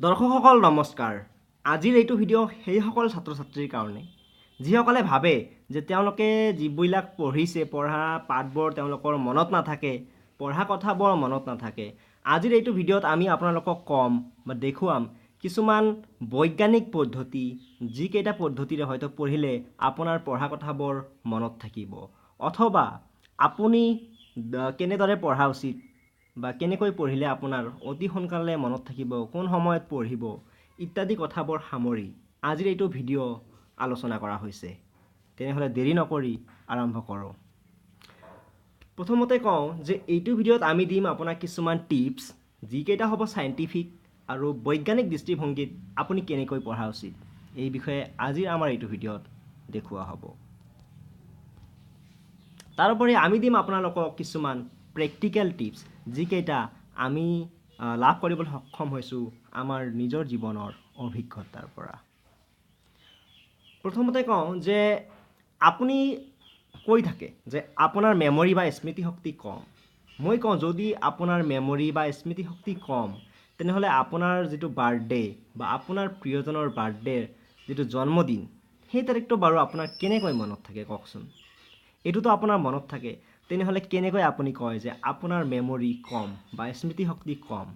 দৰ্শকসকল নমস্কাৰ। আজিৰ এইটো ভিডিঅ' সেইসকল ছাত্ৰ ছাত্ৰীৰ কাৰণে যিসকলে ভাবে যে তেওঁলোকে যিবিলাক পঢ়িছে, পঢ়া পাঠবোৰ তেওঁলোকৰ মনত নাথাকে, পঢ়া কথাবোৰ মনত নাথাকে। আজিৰ এইটো ভিডিঅ'ত আমি আপোনালোকক ক'ম বা দেখুৱাম কিছুমান বৈজ্ঞানিক পদ্ধতি, যিকেইটা পদ্ধতিৰে হয়তো পঢ়িলে আপোনাৰ পঢ়া কথাবোৰ মনত থাকিব, অথবা আপুনি কেনেদৰে পঢ়া উচিত বা কেনেকৈ পঢ়িলে আপোনাৰ অতি সোনকালে মনত থাকিব, কোন সময়ত পঢ়িব ইত্যাদি কথাবোৰ সামৰি আজিৰ এইটো ভিডিঅ' আলোচনা কৰা হৈছে। তেনেহ'লে দেৰি নকৰি আৰম্ভ কৰোঁ। প্ৰথমতে কওঁ যে এইটো ভিডিঅ'ত আমি দিম আপোনাক কিছুমান টিপছ, যিকেইটা হ'ব চাইণ্টিফিক আৰু বৈজ্ঞানিক দৃষ্টিভংগীত আপুনি কেনেকৈ পঢ়া উচিত এই বিষয়ে আজিৰ আমাৰ এইটো ভিডিঅ'ত দেখুওৱা হ'ব। তাৰোপৰি আমি দিম আপোনালোকক কিছুমান প্ৰেক্টিকেল টিপছ, যিকেইটা আমি লাভ কৰিবলৈ সক্ষম হৈছোঁ আমাৰ নিজৰ জীৱনৰ অভিজ্ঞতাৰ পৰা। প্ৰথমতে কওঁ যে আপুনি কৈ থাকে যে আপোনাৰ মেমৰি বা স্মৃতিশক্তি কম। মই কওঁ যদি আপোনাৰ মেমৰি বা স্মৃতিশক্তি কম, তেনেহ'লে আপোনাৰ যিটো বাৰ্থডে বা আপোনাৰ প্ৰিয়জনৰ বাৰ্থডেৰ যিটো জন্মদিন, সেই তাৰিখটো বাৰু আপোনাৰ কেনেকৈ মনত থাকে কওকচোন? এইটোতো আপোনাৰ মনত থাকে, তেনেহ'লে কেনেকৈ আপুনি কয় যে আপোনাৰ মেমৰি কম বা স্মৃতিশক্তি কম?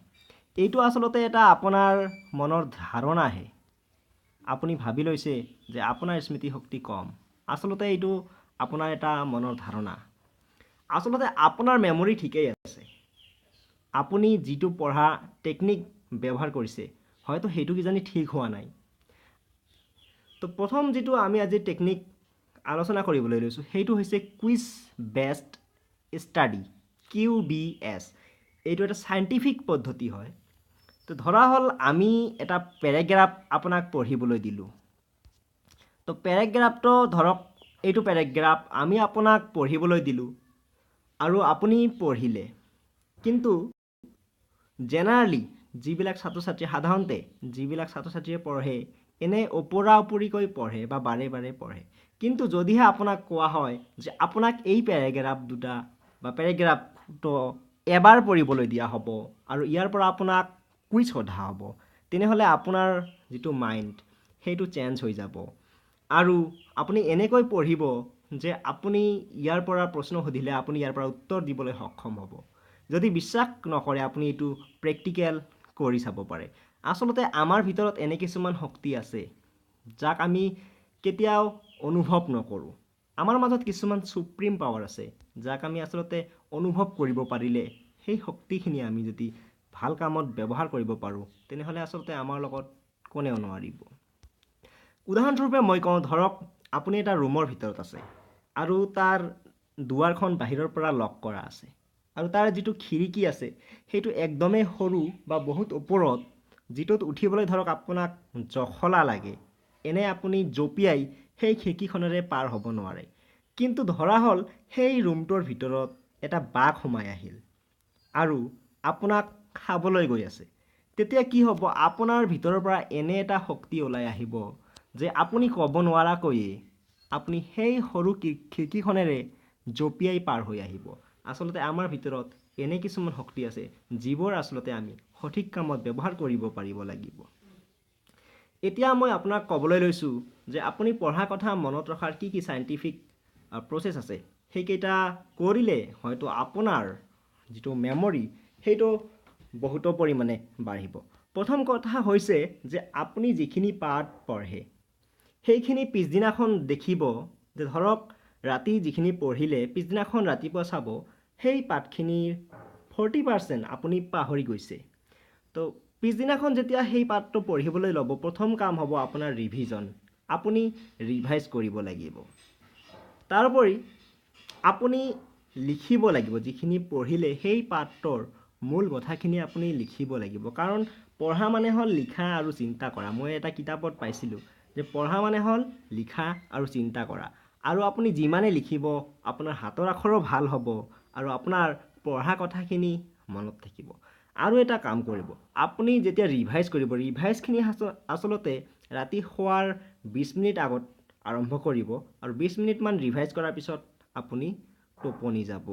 এইটো আচলতে এটা আপোনাৰ মনৰ ধাৰণাহে। আপুনি ভাবি লৈছে যে আপোনাৰ স্মৃতিশক্তি কম, আচলতে এইটো আপোনাৰ এটা মনৰ ধাৰণা। আচলতে আপোনাৰ মেমৰি ঠিকেই আছে, আপুনি যিটো পঢ়া টেকনিক ব্যৱহাৰ কৰিছে হয়তো সেইটো কিজানি ঠিক হোৱা নাই। তো প্ৰথম যিটো আমি আজি টেকনিক আলোচনা কৰিবলৈ লৈছোঁ সেইটো হৈছে quiz based study, QBS। এইটো এটা চাইণ্টিফিক পদ্ধতি হয়। তো ধৰা হ'ল আমি এটা পেৰেগ্ৰাফ আপোনাক পঢ়িবলৈ দিলোঁ। তো পেৰেগ্ৰাফটো ধৰক এইটো পেৰেগ্ৰাফ আমি আপোনাক পঢ়িবলৈ দিলোঁ আৰু আপুনি পঢ়িলে, কিন্তু জেনেৰেলি যিবিলাক ছাত্ৰ ছাত্ৰী, সাধাৰণতে যিবিলাক ছাত্ৰ ছাত্ৰীয়ে পঢ়ে এনে ওপৰা ওপৰিকৈ পঢ়ে বা বাৰে বাৰে পঢ়ে। কিন্তু যদিহে আপোনাক কোৱা হয় যে আপোনাক এই পেৰেগ্ৰাফ দুটা বা পেৰেগ্ৰাফটো এবাৰ পঢ়িবলৈ দিয়া হ'ব আৰু ইয়াৰ পৰা আপোনাক কুইজ সোধা হ'ব, তেনেহ'লে আপোনাৰ যিটো মাইণ্ড সেইটো চেঞ্জ হৈ যাব আৰু আপুনি এনেকৈ পঢ়িব যে আপুনি ইয়াৰ পৰা প্ৰশ্ন সুধিলে আপুনি ইয়াৰ পৰা উত্তৰ দিবলৈ সক্ষম হ'ব। যদি বিশ্বাস নকৰে আপুনি এইটো প্ৰেক্টিকেল কৰি চাব পাৰে। আচলতে আমাৰ ভিতৰত এনে কিছুমান শক্তি আছে যাক আমি কেতিয়াও অনুভৱ নকৰোঁ। আমাৰ মাজত কিছুমান চুপ্ৰিম পাৱাৰ আছে যাক আমি আচলতে অনুভৱ কৰিব পাৰিলে সেই শক্তিখিনি আমি যদি ভাল কামত ব্যৱহাৰ কৰিব পাৰোঁ তেনেহ'লে আচলতে আমাৰ লগত কোনেও নোৱাৰিব। উদাহৰণস্বৰূপে মই কওঁ, ধৰক আপুনি এটা ৰুমৰ ভিতৰত আছে আৰু তাৰ দুৱাৰখন বাহিৰৰ পৰা লক কৰা আছে আৰু তাৰ যিটো খিৰিকী আছে সেইটো একদমেই সৰু বা বহুত ওপৰত, যিটোত উঠিবলৈ ধৰক আপোনাক জখলা লাগে, এনে আপুনি জঁপিয়াই সেই খিৰিকীখনেৰে পাৰ হ'ব নোৱাৰে। কিন্তু ধৰা হ'ল সেই ৰুমটোৰ ভিতৰত এটা বাঘ সোমাই আহিল আৰু আপোনাক খাবলৈ গৈ আছে, তেতিয়া কি হ'ব? আপোনাৰ ভিতৰৰ পৰা এনে এটা শক্তি ওলাই আহিব যে আপুনি ক'ব নোৱাৰাকৈয়ে আপুনি সেই সৰু খিৰিকীখনেৰে জঁপিয়াই পাৰ হৈ আহিব। আচলতে আমাৰ ভিতৰত এনে কিছুমান শক্তি আছে যিবোৰ আচলতে আমি সঠিক কামত ব্যৱহাৰ কৰিব পাৰিব লাগিব। এতিয়া মই আপোনাক ক'বলৈ লৈছোঁ যে আপুনি পঢ়া কথা মনত ৰখাৰ কি কি চাইণ্টিফিক প্ৰচেছ আছে, সেইকেইটা কৰিলে হয়তো আপোনাৰ যিটো মেমৰি সেইটো বহুতো পৰিমাণে বাঢ়িব। প্ৰথম কথা হৈছে যে আপুনি যিখিনি পাঠ পঢ়ে সেইখিনি পিছদিনাখন দেখিব যে ধৰক ৰাতি যিখিনি পঢ়িলে পিছদিনাখন ৰাতিপুৱা চাব সেই পাঠখিনিৰ 40% আপুনি পাহৰি গৈছে। তো পিছদিনাখন যেতিয়া সেই পাঠটো পঢ়িবলৈ ল'ব, প্ৰথম কাম হ'ব আপোনাৰ ৰিভিজন, আপুনি ৰিভাইজ কৰিব লাগিব। তাৰোপৰি আপুনি লিখিব লাগিব, যিখিনি পঢ়িলে সেই পাঠটোৰ মূল কথাখিনি আপুনি লিখিব লাগিব। কাৰণ পঢ়া মানে হ'ল লিখা আৰু চিন্তা কৰা। মই এটা কিতাপত পাইছিলোঁ যে পঢ়া মানে হ'ল লিখা আৰু চিন্তা কৰা। আৰু আপুনি যিমানে লিখিব আপোনাৰ হাতৰ আখৰো ভাল হ'ব আৰু আপোনাৰ পঢ়া কথাখিনি মনত থাকিব। আৰু এটা কাম কৰিব, আপুনি যেতিয়া ৰিভাইজ কৰিব, ৰিভাইজখিনি আচলতে ৰাতি শোৱাৰ 20 মিনিট আগত আৰম্ভ কৰিব আৰু 20 মিনিটমান ৰিভাইজ কৰাৰ পিছত আপুনি টোপনি যাব।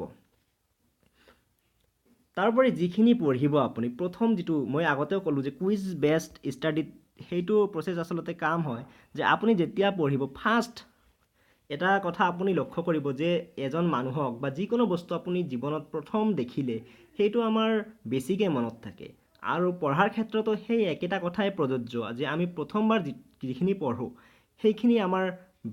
তাৰোপৰি যিখিনি পঢ়িব আপুনি, প্ৰথম যিটো মই আগতেও ক'লোঁ যে কুইজ বেছড ষ্টাডিত সেইটো প্ৰচেছ আচলতে কাম হয় যে আপুনি যেতিয়া পঢ়িব, ফাৰ্ষ্ট এটা কথা আপুনি লক্ষ্য কৰিব যে এজন মানুহক বা যিকোনো বস্তু আপুনি জীৱনত প্ৰথম দেখিলে সেইটো আমাৰ বেছিকৈ মনত থাকে। আৰু পঢ়াৰ ক্ষেত্ৰতো সেই একেটা কথাই প্ৰযোজ্য যে আমি প্ৰথমবাৰ যিখিনি পঢ়োঁ সেইখিনি আমাৰ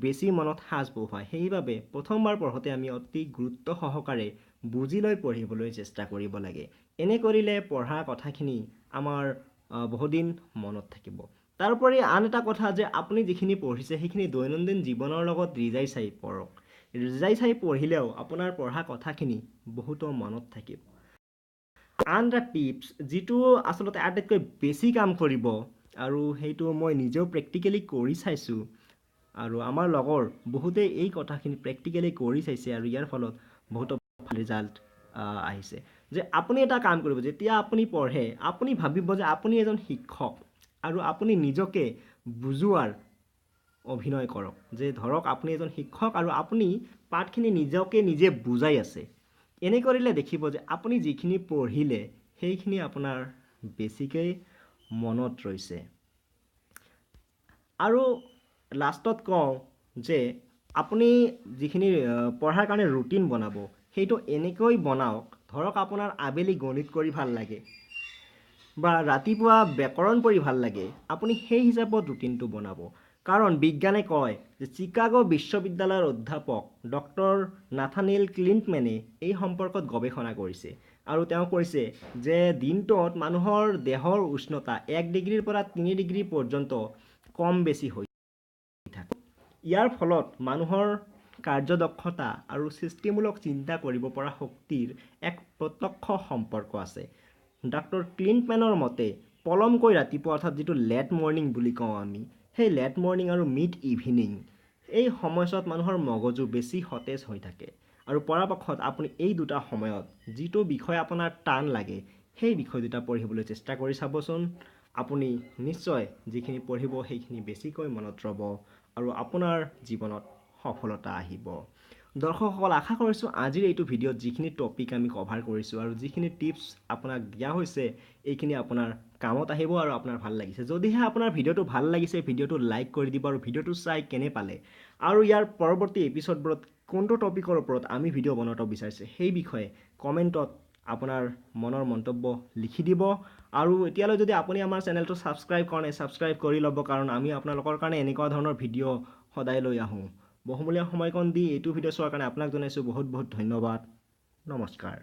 বেছি মনত সাঁচ বহুৱায়। সেইবাবে প্ৰথমবাৰ পঢ়োঁতে আমি অতি গুৰুত্ব সহকাৰে বুজি লৈ পঢ়িবলৈ চেষ্টা কৰিব লাগে। এনে কৰিলে পঢ়া কথাখিনি আমাৰ বহুদিন মনত থাকিব। তাৰোপৰি আন এটা কথা যে আপুনি যিখিনি পঢ়িছে সেইখিনি দৈনন্দিন জীৱনৰ লগত ৰিজাই চাই পঢ়ক। ৰিজাই চাই পঢ়িলেও আপোনাৰ পঢ়া কথাখিনি বহুতো মনত থাকিব। আন এটা টিপছ যিটো আচলতে আটাইতকৈ বেছি কাম কৰিব আৰু সেইটো মই নিজেও প্ৰেক্টিকেলি কৰি চাইছোঁ আৰু আমাৰ লগৰ বহুতেই এই কথাখিনি প্ৰেক্টিকেলি কৰি চাইছে আৰু ইয়াৰ ফলত বহুতো ভাল ৰিজাল্ট আহিছে। যে আপুনি এটা কাম কৰিব, যেতিয়া আপুনি পঢ়ে আপুনি ভাবিব যে আপুনি এজন শিক্ষক আৰু আপুনি নিজকে বুজোৱাৰ অভিনয় কৰক। যে ধৰক আপুনি এজন শিক্ষক আৰু আপুনি পাঠখিনি নিজকে নিজে বুজাই আছে। এনে কৰিলে দেখিব যে আপুনি যিখিনি পঢ়িলে সেইখিনি আপোনাৰ বেছিকৈ মনত ৰৈছে। আৰু লাষ্টত কওঁ যে আপুনি যিখিনি পঢ়াৰ কাৰণে ৰুটিন বনাব সেইটো এনেকৈ বনাওক, ধৰক আপোনাৰ আবেলি গণিত কৰি ভাল লাগে বা ৰাতিপুৱা ব্যাকৰণ পঢ়ি ভাল লাগে, আপুনি সেই হিচাপত ৰুটিনটো বনাব। কাৰণ বিজ্ঞানে কয় যে চিকাগো বিশ্ববিদ্যালয়ৰ অধ্যাপক ডক্টৰ নাথানিয়েল ক্লিণ্টমেনে এই সম্পৰ্কত গৱেষণা কৰিছে আৰু তেওঁ কৈছে যে দিনটোত মানুহৰ দেহৰ উষ্ণতা 1 ডিগ্ৰীৰ পৰা 3 ডিগ্ৰী পৰ্যন্ত কম বেছি হৈ থাকে। ইয়াৰ ফলত মানুহৰ কাৰ্যদক্ষতা আৰু সৃষ্টিমূলক চিন্তা কৰিব পৰা শক্তিৰ এক প্ৰত্যক্ষ সম্পৰ্ক আছে। ডক্টৰ ক্লিণ্টমেনৰ মতে পলমকৈ ৰাতিপুৱা অৰ্থাৎ যিটো লেট মৰ্ণিং বুলি কওঁ আমি, সেই লেট মৰ্ণিং আৰু মিড ইভিনিং এই সময়ছোৱাত মানুহৰ মগজু বেছি সতেজ হৈ থাকে আৰু পৰাপক্ষত আপুনি এই দুটা সময়ত যিটো বিষয় আপোনাৰ টান লাগে সেই বিষয় দুটা পঢ়িবলৈ চেষ্টা কৰি চাবচোন। আপুনি নিশ্চয় যিখিনি পঢ়িব সেইখিনি বেছিকৈ মনত ৰ'ব আৰু আপোনাৰ জীৱনত সফলতা আহিব। দৰ্শকসকল, আশা কৰিছোঁ আজিৰ এইটো ভিডিঅ'ত যিখিনি টপিক আমি কভাৰ কৰিছোঁ আৰু যিখিনি টিপছ আপোনাক দিয়া হৈছে এইখিনি আপোনাৰ কামত আহিব আৰু আপোনাৰ ভাল লাগিছে। যদিহে আপোনাৰ ভিডিঅ'টো ভাল লাগিছে ভিডিঅ'টো লাইক কৰি দিব আৰু ভিডিঅ'টো চাই কেনে পালে আৰু ইয়াৰ পৰৱৰ্তী এপিছ'ডবোৰত কোনটো টপিকৰ ওপৰত আমি ভিডিঅ' বনোৱাটো বিচাৰিছে সেই বিষয়ে কমেণ্টত আপোনাৰ মনৰ মন্তব্য লিখি দিব। আৰু এতিয়ালৈ যদি আপুনি আমাৰ চেনেলটো ছাবস্ক্ৰাইব কৰা নাই, ছাবস্ক্ৰাইব কৰি ল'ব, কাৰণ আমি আপোনালোকৰ কাৰণে এনেকুৱা ধৰণৰ ভিডিঅ' সদায় লৈ আহোঁ। বহুমূলীয়া সময়কণ দি এইটো ভিডিঅ' চোৱাৰ কাৰণে আপোনাক জনাইছোঁ বহুত বহুত ধন্যবাদ। নমস্কাৰ।